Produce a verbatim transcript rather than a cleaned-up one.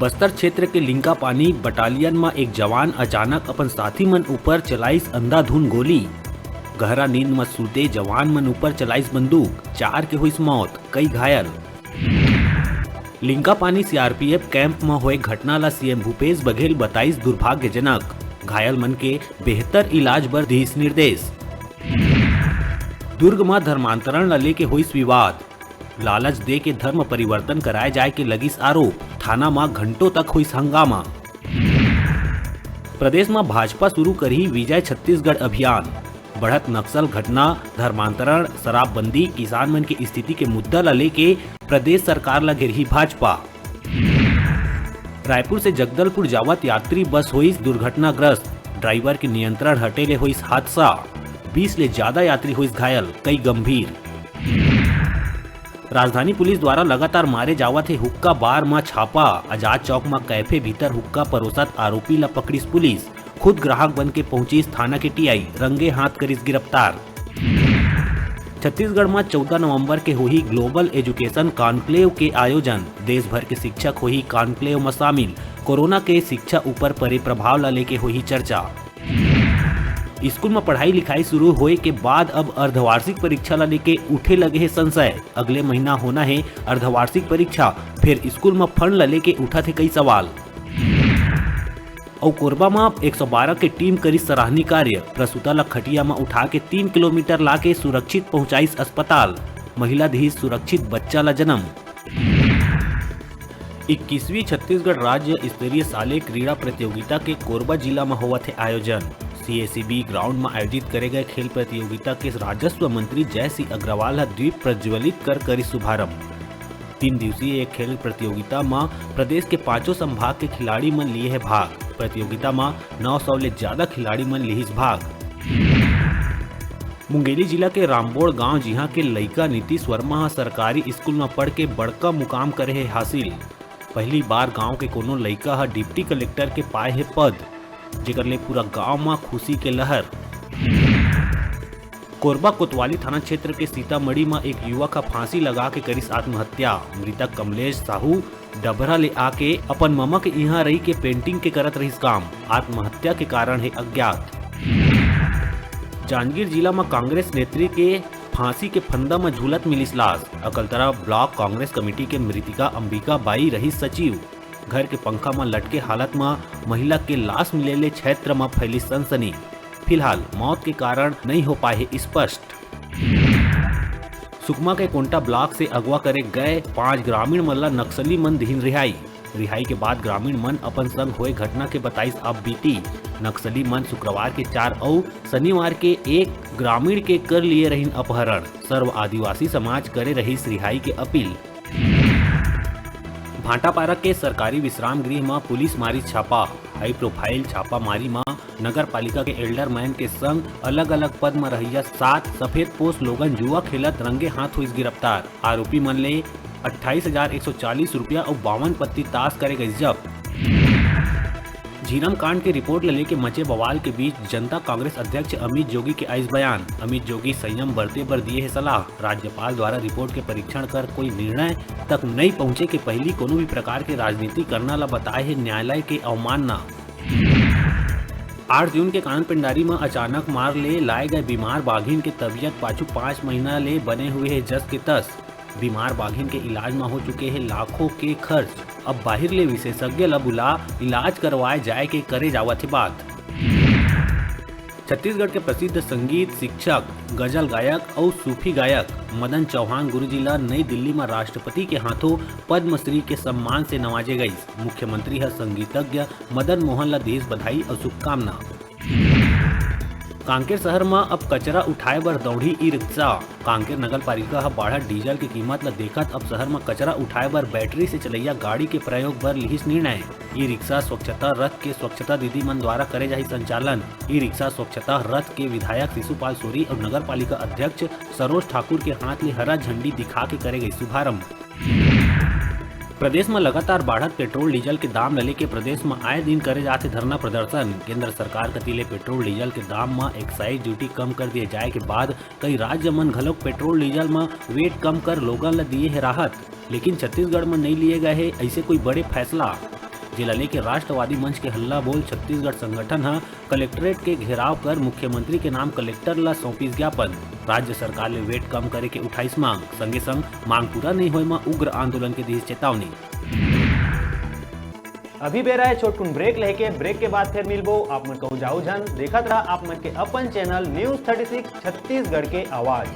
बस्तर क्षेत्र के लिंकापानी बटालियन म एक जवान अचानक अपन साथी मन ऊपर चलाइस अंधाधुन गोली। गहरा नींद म सूते जवान मन ऊपर चलाइस बंदूक, चार के होइस मौत, कई घायल। लिंकापानी सीआरपीएफ कैंप म होए घटना ल सीएम भूपेश बघेल बताइस दुर्भाग्यजनक, घायल मन के बेहतर इलाज बर दिस निर्देश। दुर्ग म धर्मांतरण ल लेके होइस विवाद, लालच दे के धर्म परिवर्तन कराए जाए के लगिस आरोप, थाना म घंटों तक होइस हंगामा। प्रदेश म भाजपा शुरू करही विजय छत्तीसगढ़ अभियान, बढ़त नक्सल घटना, धर्मांतरण, शराबबंदी, किसान मन के स्थिति के मुद्दा ल लेके प्रदेश सरकार ल घेरही भाजपा। रायपुर से जगदलपुर जावत यात्री बस होइस दुर्घटनाग्रस्त, ड्राइवर के नियंत्रण हटे ले होइस हादसा, बीस ले ज्यादा यात्री होइस घायल, कई गंभीर। राजधानी पुलिस द्वारा लगातार मारे जावत हे हुक्का बार म छापा, आजाद चौक म कैफे भीतर हुक्का परोसत आरोपी ल पकड़िस पुलिस, खुद ग्राहक बन के पहुंचिस थाना के टीआई, रंगे हाथ करिस गिरफ्तार। छत्तीसगढ़ म चौदह नवंबर के होही ग्लोबल एजुकेशन कॉन्क्लेव के आयोजन, देश भर के शिक्षक होही कॉन्क्लेव म शामिल, कोरोना के शिक्षा ऊपर परे प्रभाव ल लेके होही चर्चा। स्कूल म पढ़ाई लिखाई शुरू होए के बाद अब अर्धवार्षिक परीक्षा ल लेके उठे लगे हे संशय। अगले महीना होना हे अर्धवार्षिक परीक्षा, फेर स्कूल म फंड ल लेके उठत हे कई सवाल। अउ कोरबा म एक सौ बारह के टीम करिस सराहनीय कार्य, प्रसूता ल खटिया म उठा के तीन किलोमीटर लाके सुरक्षित पहुंचाइस अस्पताल, महिला दिहिस सुरक्षित बच्चा ल जन्म। इक्कीसवीं छत्तीसगढ़ राज्य स्तरीय साले क्रीड़ा प्रतियोगिता के कोरबा जिला म होवत हे आयोजन। सीएसीबी ग्राउंड म आयोजित करे गए खेल प्रतियोगिता के राजस्व मंत्री जय सिंह अग्रवाल ह दीप प्रज्वलित कर करिस शुभारंभ। तीन दिवसीय ये खेल प्रतियोगिता म प्रदेश के पांचों संभाग के खिलाड़ी मन लिए हे भाग। प्रतियोगिता म नौ सौ ले ज्यादा खिलाड़ी मन लिहिस भाग। मुंगेली जिला के रामबोड़ गांव, जिहां के लइका नीतीश वर्मा ह सरकारी स्कूल म पढ़ के बड़का मुकाम करे हे हासिल। पहली बार गांव के कोनो लइका ह डिप्टी कलेक्टर के पाए हे पद, जेकर ले पूरा गांव म खुशी के लहर। कोरबा कोतवाली थाना क्षेत्र के सीतामढ़ी म एक युवक ह फांसी लगा के करिस आत्महत्या। मृतक कमलेश साहू डभरा ले आके अपन ममा के इहां रही के पेंटिंग के करत रहिस काम। आत्महत्या के कारण हे अज्ञात। जांजगीर जिला म कांग्रेस नेत्री के फांसी के फंदा म झूलत मिलिस लाश। अकलतरा ब्लॉक कांग्रेस कमेटी के मृतिका अंबिका बाई रहिस सचिव। घर के पंखा म लटके हालत म महिला के लाश मिले ले क्षेत्र म फैलिस सनसनी। फिलहाल मौत के कारण नइ हो पाए हे स्पष्ट। सुकमा के कोंटा ब्लॉक से अगवा करे गए पांच ग्रामीण मन ल नक्सली मन दिहिन रिहाई। रिहाई के बाद ग्रामीण मन अपन संग होए घटना के बताइस अब बीती। नक्सली मन शुक्रवार के चार अउ शनिवार के एक ग्रामीण के कर लिए रहिन अपहरण। सर्व आदिवासी समाज करे रहिस रिहाई के अपील। भाटापारा के सरकारी विश्राम गृह म पुलिस मारिस छापा। हाई प्रोफाइल छापामारी म नगर पालिका के एल्डरमैन के संग अलग-अलग पद म रहइया सात सफेद पोश लोगन जुआ खेलत रंगे हाथ होइस गिरफ्तार। आरोपी मन ले अट्ठाईस हजार एक सौ चालीस रुपया अउ बावन पत्ती ताश करे गइस जब्त। झीरम कांड के रिपोर्ट ल लेके मचे बवाल के बीच जनता कांग्रेस अध्यक्ष अमित जोगी के आइस बयान। अमित जोगी संयम बरते बर दिए हे सलाह। राज्यपाल द्वारा रिपोर्ट के परीक्षण कर कोई निर्णय तक नइ पहुंचे के पहिली कोनो भी प्रकार के राजनीति करना ल बताए हे न्यायालय के अवमानना। आठ जून के कानन पेंडारी म अचानक मार ले लाए गए बीमार बाघिन के तबीयत पाछू पाँच महीना ले बने हुए हे जस के तस। बीमार बाघिन के इलाज म हो चुके हे लाखों के खर्च। अब बाहिर ले विशेषज्ञ ल बुला इलाज करवाए जाए के करे जावत हे बात। छत्तीसगढ़ के प्रसिद्ध संगीत शिक्षक, गजल गायक अउ सूफी गायक मदन चौहान गुरुजी ल नई दिल्ली म राष्ट्रपति के हाथों पद्मश्री के सम्मान से नवाजे गइस। मुख्यमंत्री ह संगीतज्ञ मदन मोहन ल दिस बधाई अउ शुभकामना। कांकेर शहर म अब कचरा उठाए बर दौड़ही ई रिक्शा। कांकेर नगर पालिका ह बाढ़त डीजल के कीमत ल देखत अब शहर म कचरा उठाए बर बैटरी से चलइया गाड़ी के प्रयोग बर लिहिस निर्णय। ई रिक्शा स्वच्छता रथ के स्वच्छता दीदी मन द्वारा करे जाही संचालन। ई रिक्शा स्वच्छता रथ के विधायक शिशुपाल सोरी अउ नगर पालिका अध्यक्ष सरोज ठाकुर के हाथ ले हरा झंडी दिखा के करे गई शुभारंभ। प्रदेश म लगातार बाढ़त पेट्रोल डीजल के दाम ल लेके प्रदेश म आए दिन करे जात हे धरना प्रदर्शन। केंद्र सरकार कति ले पेट्रोल डीजल के दाम म एक्साइज ड्यूटी कम कर दिए जाए के बाद कई राज्य मन घलोक पेट्रोल डीजल म वेट कम कर लोगन ल दिए हे राहत, लेकिन छत्तीसगढ़ म नइ लिए गए हे अइसे कोई बड़े फैसला। जेला लेके राष्ट्रवादी मंच के हल्ला बोल छत्तीसगढ़ संगठन ह कलेक्ट्रेट के घेराव कर मुख्यमंत्री के नाम कलेक्टर ला सौंपिस ज्ञापन। राज्य सरकार ले वेट कम करे के उठाइस मांग, संगे संग मांग पूरा नहीं होए म उग्र आंदोलन के दिस चेतावनी। अभी बेरा है छोटकुन ब्रेक लेके, ब्रेक के बाद फिर मिलबो। आप मन कहू जाऊ झन, देखत रहा आप मन के अपन channel news thirty six Chhattisgarh के आवाज।